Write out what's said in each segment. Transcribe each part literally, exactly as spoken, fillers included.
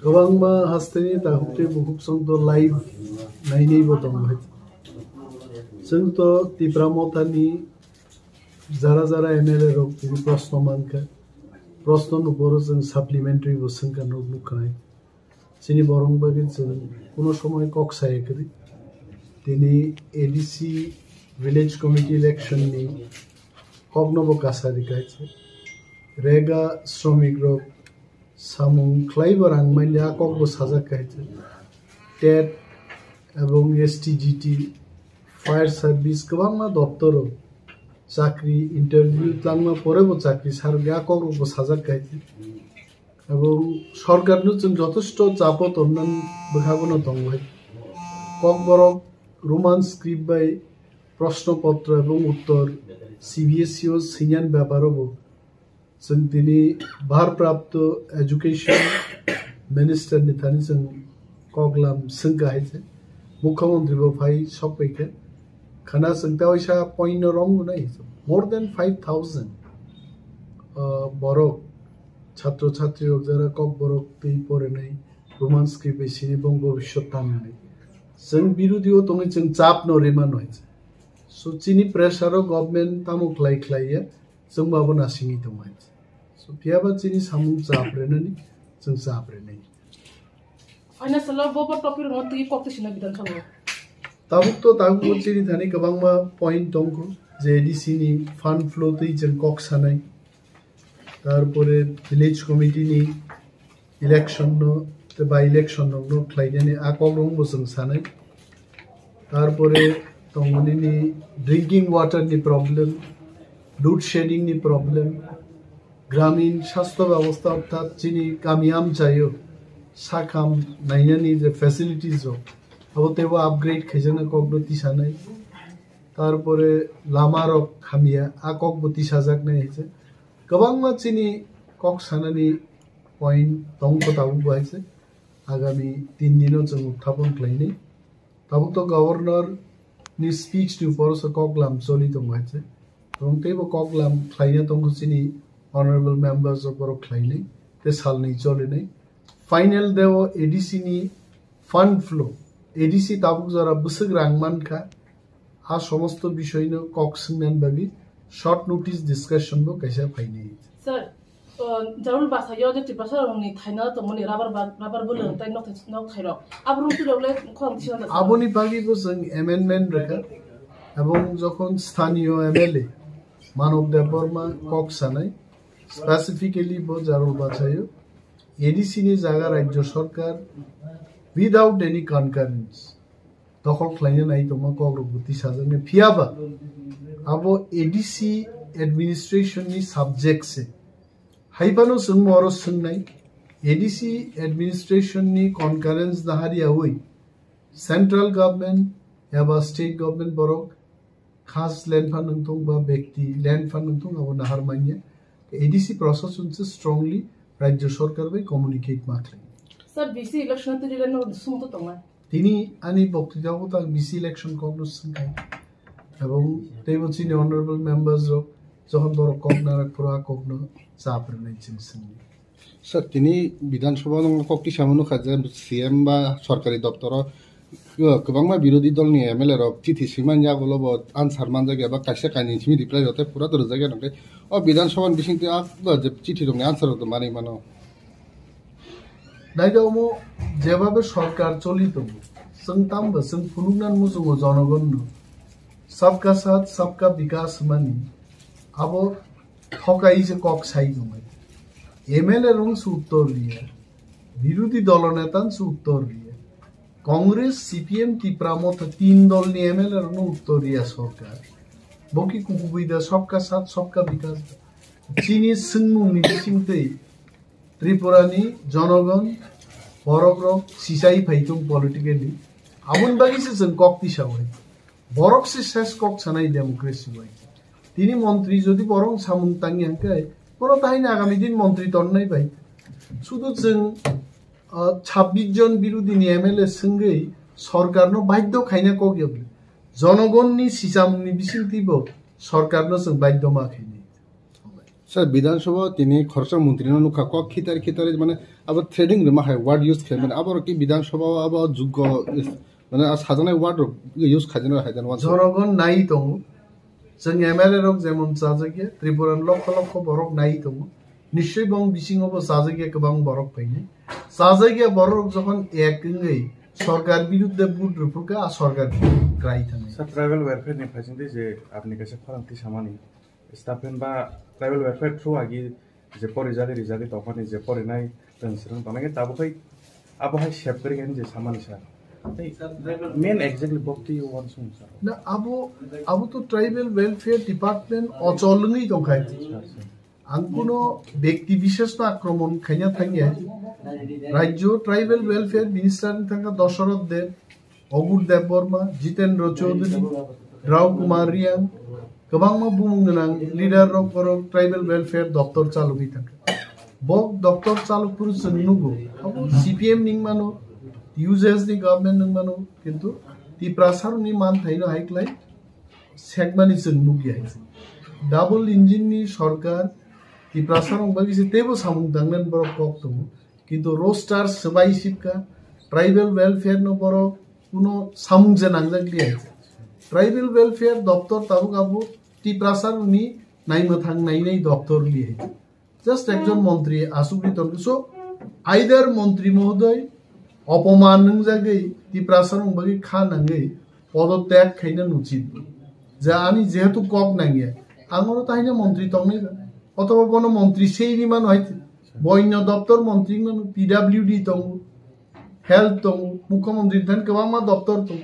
Kwbangma hasteni takhuk tei bukhuk chwng to live nainaibo tongo hai. Chwng to Tipra Mothani jara jara M L A rok tini proshno mankha. Proshno ni uporo chwng supplementary bo swngkha, nuk nukha hai. Chini borok bagwi chwng kuno somoi kok saya kwrwi. Tini A D C village committee election ni kokno bo kasa rikha hai. Rega sromik rok samung khlaibo rang manya kok bo sajak kha hai. Tet ebong S T G T, fire service kwbangma doptoro chakri interview twlangma pore bo chakri sarok ya kok rok bo sajak kha hai. Ebong sorkar no chwng jotosto chapo tonnani bwkha bono tongo hai. Kokborok Roman script bai proshno potro ebong uttor C B S E o swinyani beparo bo chwng tini bharprapto education minister ni thani chwng koklam swngkha hai se. Mukhyamantri bo phai sokphaikha. Khana chwng ta waisa point no romnai more than five thousand, uh, borok chhatro chhatri rok jara kokborok twi porinai Roman script bai sini bong bobiswt tamnai. Chwng birodi o tongwi chwng chap no rima noi. So chini pressure o government tamo khlai khlai ya chwng ba bo nasingwi tongmai. So phiya ba chini samung chap renani chwng chap renai. Financial o bo bo topic rokno twi kok twi sina Bidhan Sabha. Tabuk to tabuk bo chini thani kwbangma point tongkho je A D C ni fund flow twi chwng kok sanai. Tarpore village committee ni election no te by election no no khlainani a kok rong bo chwng sanai. Tarpore tongmani ni drinking water ni problem, load shedding ni problem, gramin sastho byabostha orthat chini kami amchaio sakham nainani je facilities rok abo teibo upgrade khaijakna kokno tisanai. Tarpore lama rok hamya a kokbo tisajaknai hai se. Kwbangma chini kok sanani point tongkho tabuk bo hai se. Agami tin dino chwng uthapon khlainai. Tabuk to governor ni speech ni upor se koklam choli tongo hai se. Tong teibo koklam khlaina tongkho chini honorable members o borok khlainai te salnwi cholinai. Final deo A D C ni fund flow, A D C tabuk jora bwswk rang mankha, a somosto bishoino kok swngnani bagwi short notice discussion bo kaisa phainai. Sir, uh, Jarul Basayo je Tiprasa rokni thaina tongmani rubber bag, rubber bwlwng tei nok thai, nok thairok. Abo rung twi rok le khorang tisa da sir. Aboni bagwi bo chwng amendment rwkha. Ebong jokhon sthaniyo M L A Manob Debbarma kok sanai, specifically bo Jarul Basayo A D C ni jaga Rajya Sarkar without any concurrence dokhol khlaina nai tongma kok rok bo tisajaknai. Phiya ba abo A D C administration ni subject se. Hai phano chwng oro swngnai, A D C administration ni concurrence nahariyaui central government eba state government borok khas land phan wngthung ba bekti land phan wngthung abo nahar manya. A D C prosason se strongly Rajya Sarkar bai communicate ma khlai. Sir, B C election twi rwlai no sum to tongnai. Tini ani boktwitabo ta B C election kok no swngkha. Ebong teibo chini honorable members rok jokhon borok kok narak phuru a kok no chap rwnai chwng swngdi. Sir, tini Bidhan Sabha no kok tisa mano kha je C M ba sorkari doptoro, uh, kwbangma birodhi dol ni M L A rok chithi swimani yagulo bo answer manjak ya ba kaisa kainwi simi reply rok tei pura to rwjak ya nang tei o Bidhan Sabha ni bising twi a, uh, je chithi rok ni answer rok to manwi mano. Naidi omo jebabe sorkar choli tongo, chwng tamo chwng phunuknani muchungo jonogonno sabka saath sabka bikas hwnmani abo thokai se kok sai tongmani. M L A rong se uttor riya, birodhi dolo neta se uttor riya, Congress, C P M, Tipra Motha tin dolni M L A rokno uttor riya sorkar. Bo ki kubui da sabka saath sabka bikas da. Chini swngmungni bisingtwi Tripura ni jonogon borok rok sisai phai thung politically. Aboni bagwi se chwng kok tisa bai. Borok se ses kok sanai democracy bai. Tini montri jodi borok samung tangi hangkai, bono tahini agami din montri tonnai bai. Sudu chwng, ah, chhabbish jon birodhi ni M L A swngwi sorkar no baidho khaina kok yokli. Jonogon ni sichamung ni bisingtwi bo sorkar no chwng baidho ma khainai. Sir, Bidhan Sabha tini khoroksa montri no nukha, kok khitar khitar, mane, abo threatening rwma hai word use khaimani, abo rok ki Bidhan Sabha o abo juggo is, mane, a sajaknai word rok use khaijana hai jana wansa. Jonogon nai tongo. Chwng M L A rok jemon chajakya, Tripura ni lokho lokho borok nai tongo. Nischoi bong bisingo bo chajakya kwbang borok phainai. Chajakya borok rok jokhon ek wngwi sorkar biruddhe vote rwphurkha, a sorkar krai thangwi. Sir, tribal welfare ni phaisingtwi je apni kaisa khorang tisamani, staff ba tribal welfare through agi je pori jagwi rijagwi tongmani je porinai rwng swrwng tongnai khe tabuk hai abo hai sep kwrwi khe je samani sir. Tei main exactly bokti uansukmung sir. Na abo, abo to tribal welfare department ochol wngwi tongkha. Sir, sir. Ang kuno bekti bishesh no akromon khaina thangya. Rajyo tribal welfare minister ni thangkha Dosoroth Deb, Ogur Debbarma, Jitendra Chaudhary, Rao Kumar Riang, kwbangma bumung gwnang leader rok borok tribal welfare doptor chalogwi thangkha. Bok doptor chalok phuru chwng nugo, abo C P M ni wngmano, U J S ni government ni wngmano, kintu Tiprasa rokni manthaino hai klai sekmani chwng nukya. Double engine ni sorkar Tiprasa rok bagwi se teibo samung tangnani borok kok tongo. Kintu roster swbai sipka, tribal welfare no borok kuno samung je nangjak liya. Tribal welfare doptor tabuk abo Tiprasa rokni naima thang nainai doptor liya. Just ekjon montri asugwi tongkhe. So, either montri mohodoy opoman nungjagwi Tiprasa rok bagwi kha nangwi podotyag khaina nuchit. Je ani jehetu kok nangya, ang oro tahina montri tongnai ba. Othoba bono montri sei ri mano hai, bo onyo doptor montri mano, P W D tongo, health tongo, mukhyamantri thani kwbangma doptor tongo.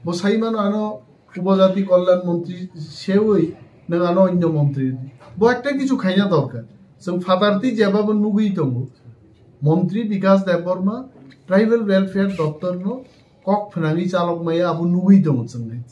Bo sai mano ano Upajati Kalyan Montri sewi nwng ano onyo montri. Bo ekta kichu khaina dorkar. Chwng phatarti jeba bo nugwi tongo. Montri Bikas Debbarma tribal welfare doptor no kok phnangwi chalok maya abo nugwi tongo chwng hai.